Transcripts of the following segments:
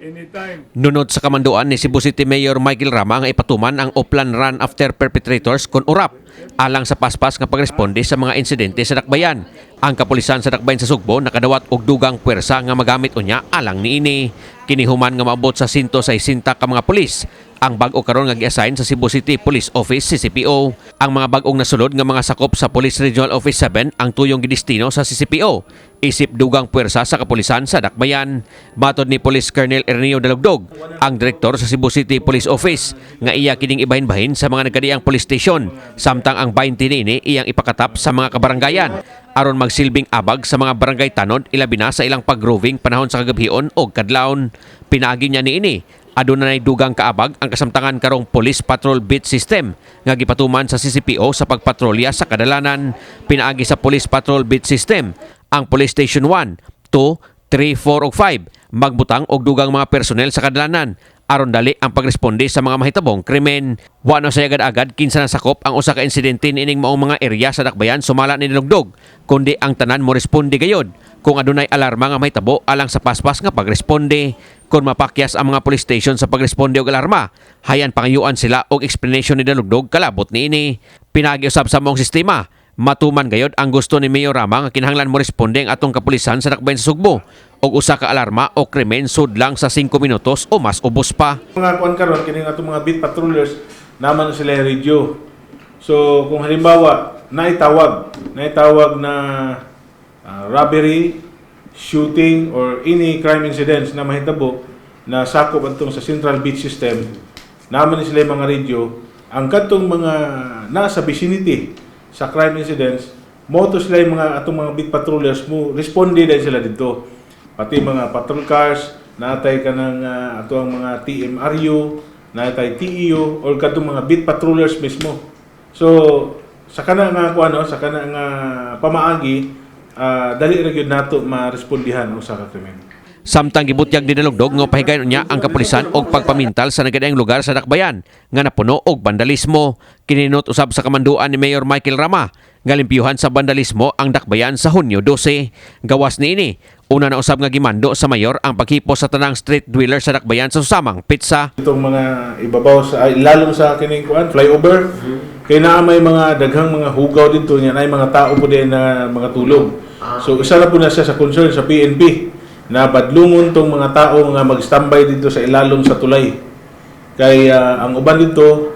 Anytime. Nunod sa kamanduan ni Cebu City Mayor Michael Rama nga ipatuman ang Oplan Run After Perpetrators kon URAP alang sa paspas nga pagresponde sa mga insidente sa dakbayan. Ang kapulisan sa dakbayan sa Sugbo nakadawat og dugang puwersa nga magamit unya alang niini. Kini human nga maabot sa 160 ka mga pulis ang bag-o karon nga gi-assign sa Cebu City Police Office, CCPO. Ang mga bag-ong nasulod nga mga sakop sa Police Regional Office 7 ang tuyong gidestino sa CCPO isip dugang puwersa sa kapulisan sa dakbayan. Matod ni Police Colonel Erneo Dalugdog, ang direktor sa Cebu City Police Office, nga iya kining ibahin-bahin sa mga nagkadiang police station, samtang ang 20 niini iyang ipakatap sa mga kabaranggayan aron magsilbing abag sa mga barangay tanod, ilabi na sa ilang pag-roving panahon sa kagabhion o kadlawon. Pinaagi niya niini, aduna nay dugang kaabag ang kasamtangan karong Police Patrol Beat System nga gipatuman sa CCPO sa pagpatrolya sa kadalanan. Pinaagi sa Police Patrol Beat System, ang Police Station 1, 2, 3, 4 ug 5 magbutang og dugang mga personnel sa kadalanan aron dali ang pagresponde sa mga mahitabong krimen. Wa na say agad-agad kinsa nasakop ang usa ka insidente niining maong mga area sa dakbayan, sumala ni Dalugdog, kundi ang tanan mo responde gayod kung adunay alarma nga mahitabo alang sa paspas nga pagresponde. Kung mapakyas ang mga police station sa pagresponde og alarma, hayan pangayuan sila og explanation ni Dalugdog kalabot niini. Pinaagi usab sa maong sistema, matuman gayod ang gusto ni Mayor Rama nga kinahanglan mo responde ang atong kapulisan sa dakbayan sa Sugbo og usa ka alarma o krimen sudlang sa 5 minutos o mas ubos pa. Mga kuan karon, kining atong mga beat patrollers, naman sila yung radio. So kung halimbawa naitawag na robbery, shooting or any crime incidents na mahitabo na sakop atong sa Central Beat System, naman sila yung mga radio, ang kadtong mga nasa vicinity sa crime incidents, mo to sila yung mga atong mga beat patrollers, mo responde dahil sila dito. Pati mga patrol cars, natay ka ng ato ang mga TMRU, natay TEU or kadtong mga beat patrollers mismo. So sa kana nga kuan, no, sa kana nga pamaagi, dali ra gyud nato marespondihan ang usa ka krimen. Samtang gibutyag ni Dalugdog nga pahigayon niya ang kapulisan og pagpamintal sa nagkadaiyang lugar sa dakbayan nga napuno og vandalismo. Kininot usab sa kamanduan ni Mayor Michael Rama nga limpyuhan sa vandalismo ang dakbayan sa Hunyo 12. Gawas niini, una na usab nga gimando sa mayor ang paghipos sa tanang street dweller sa dakbayan sa susamang petsa. Itong mga ibabaw sa, ay, lalom sa kining kuan flyover kay naa may mga daghang mga hugaw dito niya, naay mga tao po din na mga tulog. So isa na po na siya sa concern sa PNP na badlungon tong mga tao nga mag-standby dito sa ilalom sa tulay. Kay ang uban dito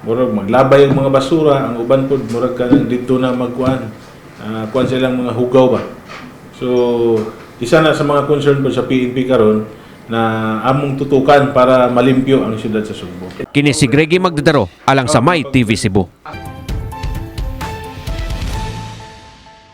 murag maglabay ang mga basura, ang uban pod murag kanang dito na magkuan, kuan silang mga hugaw ba. So isa na sa mga concern po sa PNP karon na among tutukan para malimpyo ang siyudad sa Sugbo. Kini si Greggy Magdadaro alang sa My TV Cebu.